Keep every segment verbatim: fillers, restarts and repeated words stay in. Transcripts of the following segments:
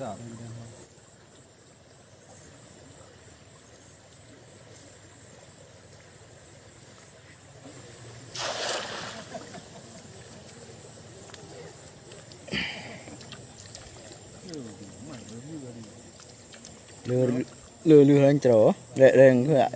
Lheuh, lheuh, lheuh lancro, lheuh, lheuh, lheuh,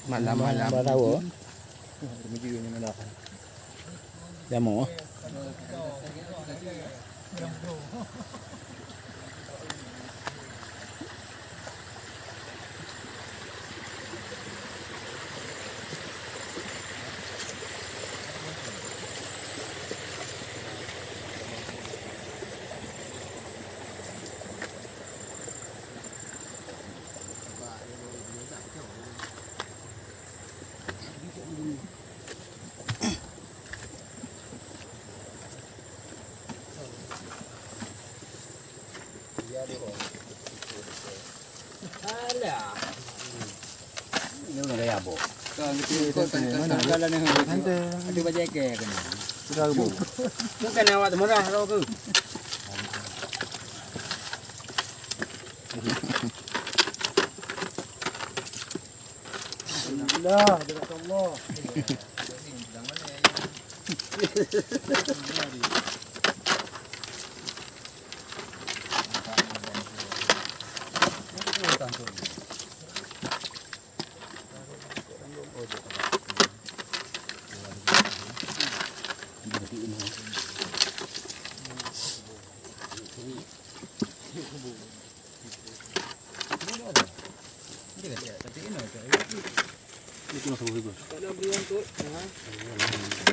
Malam-malam. Malam baru. Jamu. Alah. Ini udah gaya, Bu. Kan, kan, kan, kan, kan, kan, kan, kan. Ada bajai ke kena. Sudah, Bu. Bukan awak temerah tau ke? Alhamdulillah, barakallah.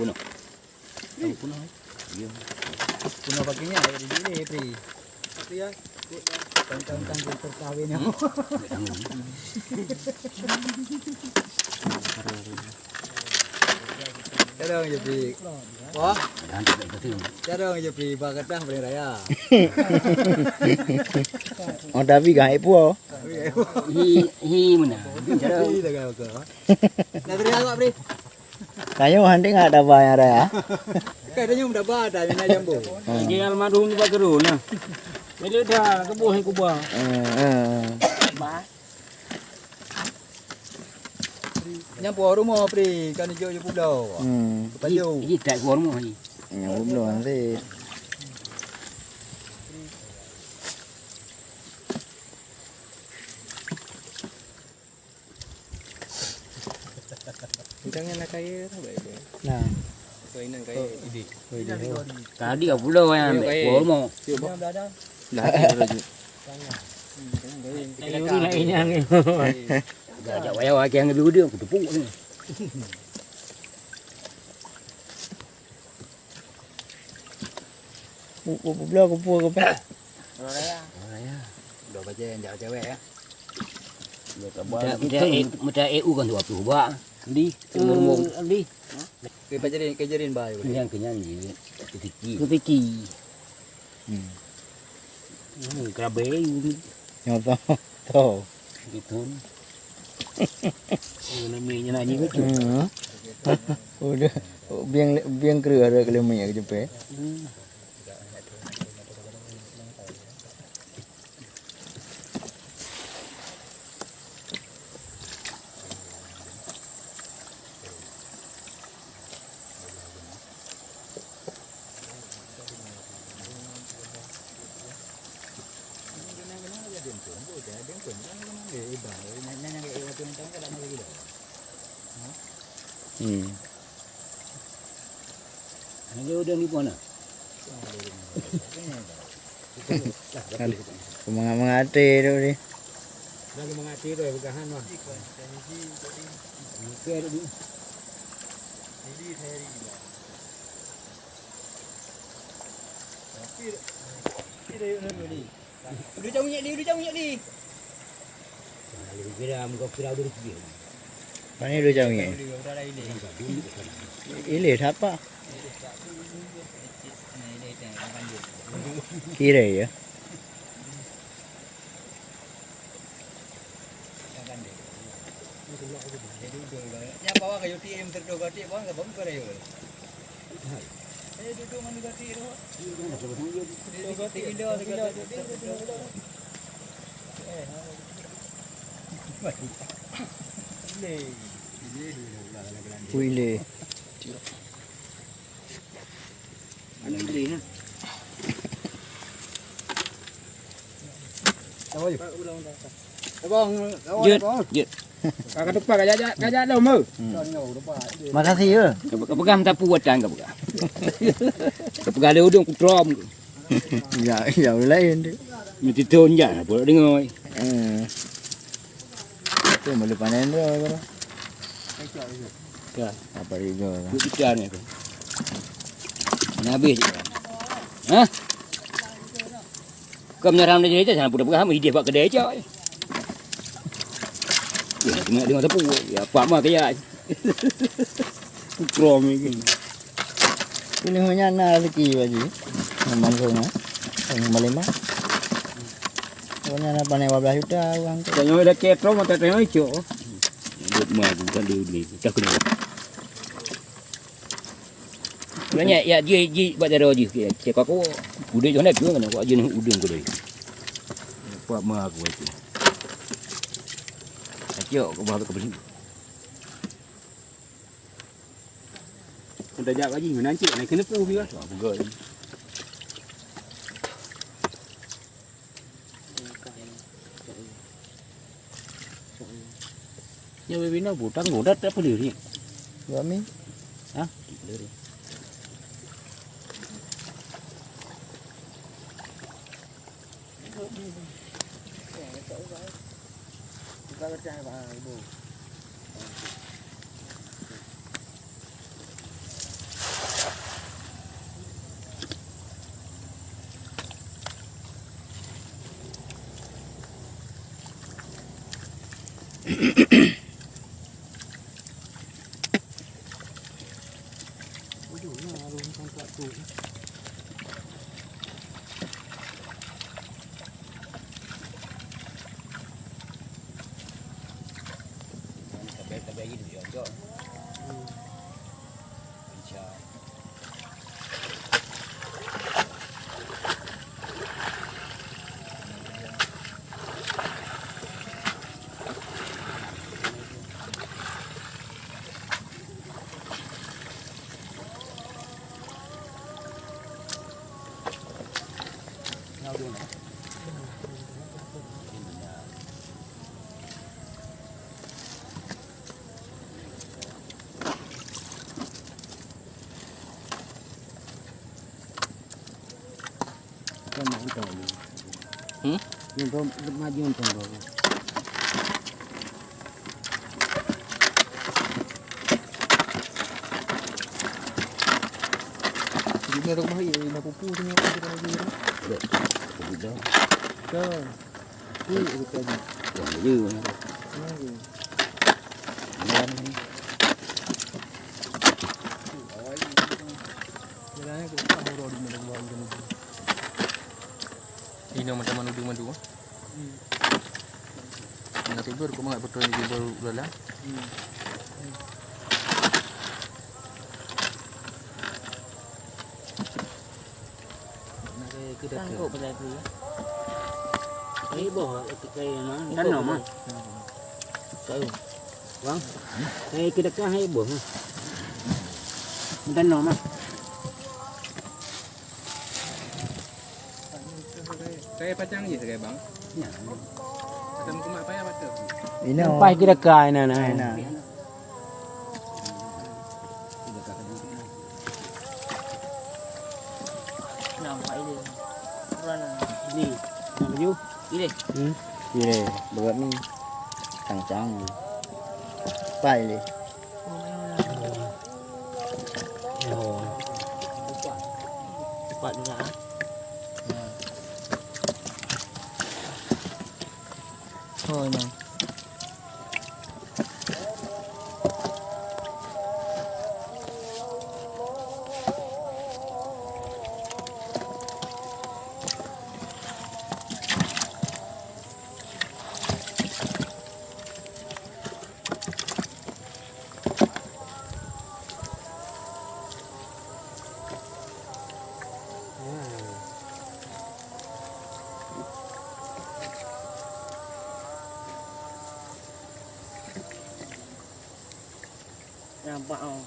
Bunuh. Bunuh. Iya. Bunuh pakai ni, ada di sini, Pri. Tapi ya, tentang-tentang terkawin. Kadang je, Pri. Wah. Kadang je, Pri. Bah katah paling raya. Oh, tapi kan, eh, puo. Hi, hi, mana? Hi, tak kau, kau. Dah beri awak, Pri. Kayu hantik nggak ada bayar ya? Kan ada nyum dah ba, dah, nyum dah jambu. Lagi almarhum tu baru nah. Bila dah, kebuah kubah. Eh, eh. Nyang puwoe rumoh, Pri, kan ijok-ijok pulo. Hmm. Pajoh. Ih, ih, tak puwoe rumoh ni. Nyang puwoe rumoh, Pri. Jangan nak kaya lah, baik-baik. Nah. Kau inang kaya, oh, Idi. Oh, Idi. Tadi kau pulo yang ambil puwoe rumoh. Lah, ada lagi. Ayuh lain yang. Dah, dah, wayah, wayah yang lebih udah, aku tepuk ni. Pu-, pu-, pu-, bloe kumpul ke peh? Orang raya. Orang raya. Dua bajai yang cewek ya. Dua kabar. Minta, minta, eh, minta E U kan dua puluh bak. Di, eh, di. Kepajarin, kejarin bah. Kenyang, kenyang je. Rezeki. Rezeki. Hmm. Hmm, kerabai ni. Nyata. Tahu. Gitu. Ini namanya nyanyi betul. Hmm. Udah, biang, biang kera ada kalau minyak kejepit. Hmm. Hmm. Ada udang di mana? Semangat-mangat tu ni. Lagi mangat tu, pegangan mah. Okey, ada dulu. Udah jauh nyek li, udah jauh nyek li. Mana udah jauh nyek? Ileh siapa? Kira ya. Wih le. Jeuet, jeuet. Ka, ka tupat, ka jak, jak, ka jak lom, eh. Makasih, ya. Ka, ka peugah meusapu watang ka peugah. Ka peugah lé udeueng kutrom. Ya, ya, lain tu. Meuti thon jan, apa nak dengar. Eh. Tu malu panen tu, apa tu? Ka. Apa itu? Duit kita ni tu. Nak habis. Ha? Kau meunyaram dia jadi, jangan pura-pura, idéh bak kedai cak. Ya, tengok, tengok sapu. Ya, apa mah kaya. Krom ni. Ini hanya na rezeki bagi. Memang kau mah. Yang lima. Pokoknya na panen dua belas juta orang tu. Tengok dah ketrok, mata tengok icok. Buat mah, bukan dia ni. Tak kena. Sebenarnya, ya, jih, jih, buat dara jih, cek aku. Udeh jih, nak, nak, nak, jih, udeh, udeh. Buat mah aku itu. Acok, kau bawa ke beli. Udah jak lagi, mana cik? Nak kena pun juga. Wah, pegat. Nya bibina butang udah tak peduli. Kami. Hah? Peduli. Hmm? Di rumah, di rumah pupu tu, ni, apa kita lagi, ya? Ada. Ada. Kan. Wah, ya. Inoe macam mana dulu madu. Hmm. Nak tidur, kau mak betul ni tidur dalam. Hmm. Sanggup berlagu, ya. Ini boh, itu kayu mah. Danau mah. Kayu. Bang, kayu keudekah hai boh mah. Danau mah. Saya pacang je sebagai bang. Ya. Ada muka mak payah mata. Ini. Sampai keudekah ini, nah. Ini. Yuk, pilih. Hmm. Pilih, berat ni. Cang-cang. Pai leh. Oh. Cepat juga, ah. Oh, memang. Nampak, oh.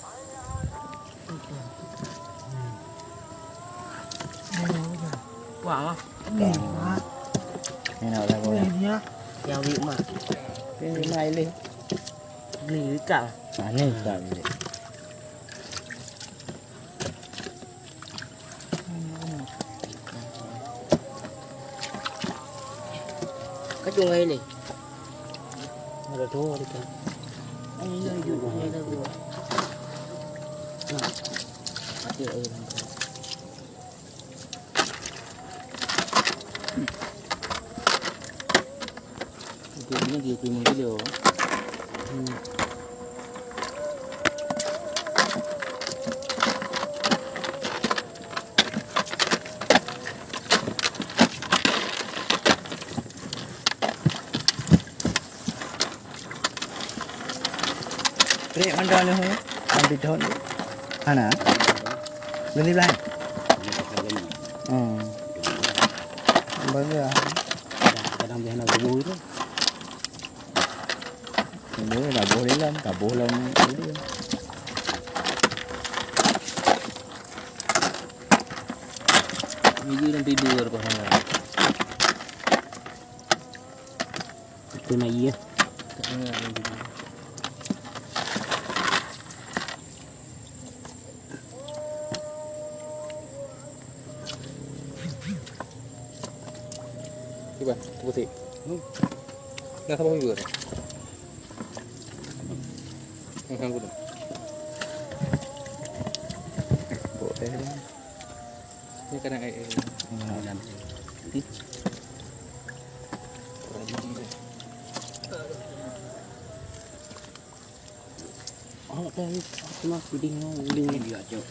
Wah, wah. Ni, wah. Ni nak lagu ni. Ni dia. Yang wik mak. Ni mai leh. Ni ikat. Ah, ni ikat ni. Kacung ai leh. Ada dua di kan. Ini lagi, ini lagi. Nah, ada air. Itu punya dia terima gila. Hmm. Trek mandang ni, ambil daun tu. Hana? Boleh belah? Hmm. Bangga. Kadang dia nak gubur tu. Ini dah boleh lah, dah boleh lah. Ini dia nanti dua lepas sana. Itu nak iya. Cuba, cuba sih. Hmm. Dah sama juga. Yang sanggup. Boleh. Ni kadang ai, ai. Hmm. Oh, dah ni. Cuma feeding, feeding ni. Iya, Cok.